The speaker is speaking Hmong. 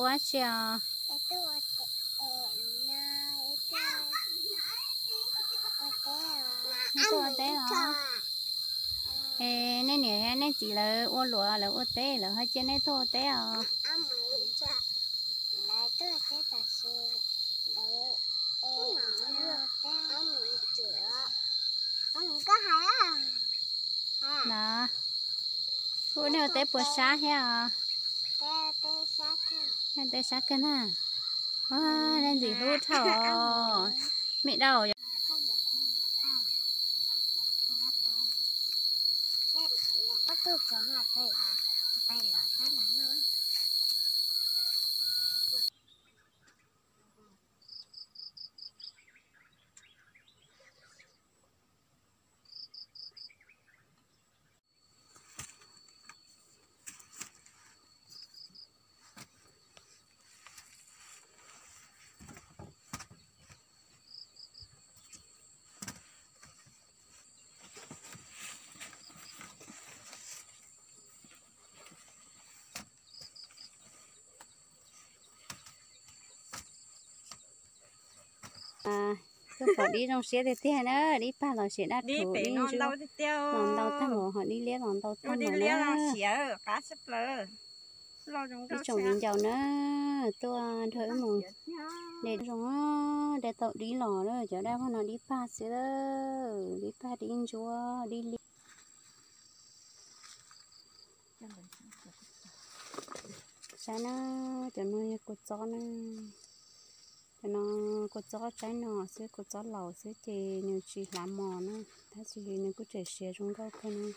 Dab tsi os? Tuaj ua teb os. Es nej niam nej txiv lawv ua luam lawv ua teb lawv ho cia nej tuaj ua teb os? Na, ua nej ua teb puas sab thiab os? Nej teb sab kawg na. Ua, nej ntxim hlub dhau. Me dau. Tuaj pom dib zoo siab tiag tiag na, dib pag los siav daj rhuv, dib ntsuab los ntau tag npaum, ho dib liab los ntau tag npaum na. Ib tsoom viv ncaus na, tuaj nrog wb mus de zoo, de tau dib los lawm, cov daj pag no dib pag xwb, dib pag dib ntsuab dib liab. Saib na, cov no yog kua txob na. Cov no kua txob tsaib no xwb, kua txob laus xwb ces nws tsis hlav mos na, tab sis nws kuj tseem siav zoo nkauj kawg na.